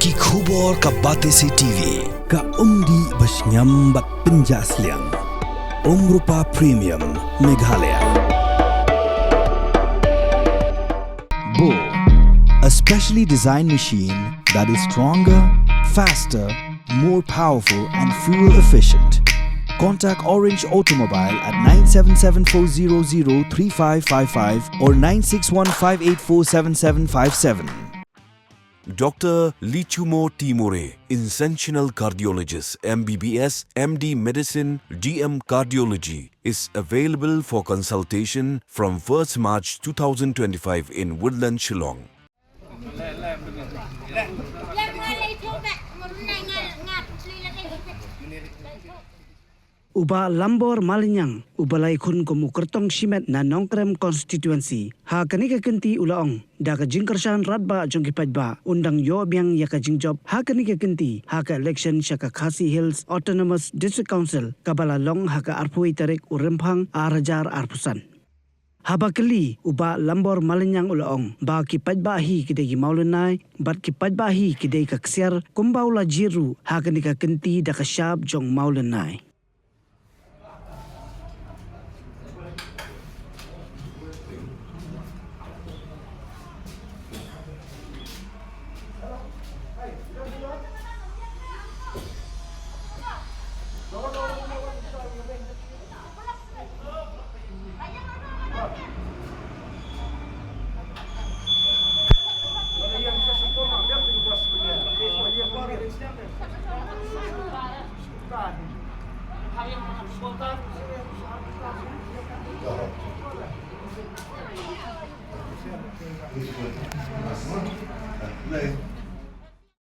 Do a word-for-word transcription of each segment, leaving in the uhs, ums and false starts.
Ki khubor ka Batesi T V, ka umdih ba shngiam bad pynjah sliang. Umrupa Premium, Meghalaya. Bo, a specially designed machine that is stronger, faster, more powerful and fuel efficient. Contact Orange Automobile at nine seven seven four zero zero three five five five or nine six one five eight four seven seven five seven. Doctor Lichumo Timore, interventional cardiologist, M B B S, M D medicine, D M cardiology, is available for consultation from first March two thousand twenty-five in Woodland, Shillong. U Bah Lambor Malinyang, uba la ïakhun kum u kyrtong shimet na Nongkrem Constituency, ha kane ka kynti u la ong, da ka jingkyrshan radbah jong ki paidbah, un dang ïoh biang ïa ka jingjop ha kane ka kynti ha ka election sha ka Khasi Hills Autonomous District Council, kaba la long ha ka arphew wei tarik u Rymphang ar hajar arphew san. Haba kylli, u Bah Lambor Malinyang u la ong ba ki paidbah hi ki dei ki mawlynnai bad ki paidbah hi ki dei ka ksiar, kumba u la jied ruh ha kane ka kynti da ka shap jong mawlynnai.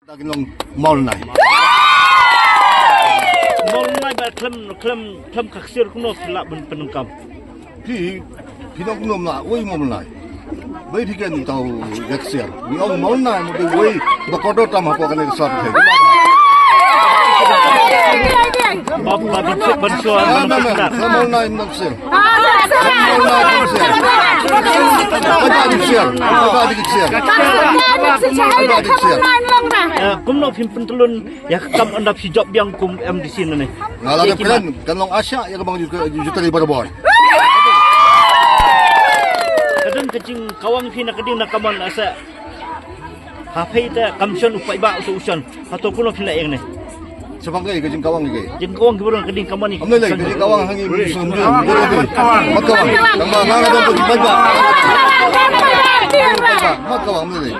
Da ki long mawlynnai. Mawlynnai ba khlem, khlem, khlem ka ksiar kumno phi lah ban pyndonkam. Phi, phi long kumno ma, wei mawlynnai. Wei phi ken tau ïa ksiar. Ngi ong mawlynnai mo wei ba kordor tam hapoh kane ka sap phi. Ba, ba, ban, ban shuwa, na, ban na, na, shuwa. Mawlynnai mo ksiar. Eh, kumno phim pyntlun ïa ka kam ynda phi jop biang kum M D C nangne? Nga la dep kren, kan long asha ïa ka bang ju, ju tari barabor. Ka don ka jingkawang phi na ka ding na ka mon asa. Ha phi te kam shon u paidbah u shon. Hato kumno phi la ïeng ne? Sha bang ka jingkawang ka. Jingkawang ki briew ka ding ka mon ni. Am ne le ka jingkawang hangi. Mat kawang. Mat kawang. Tang ba nga nga don ka paidbah. Mat kawang, am ne le.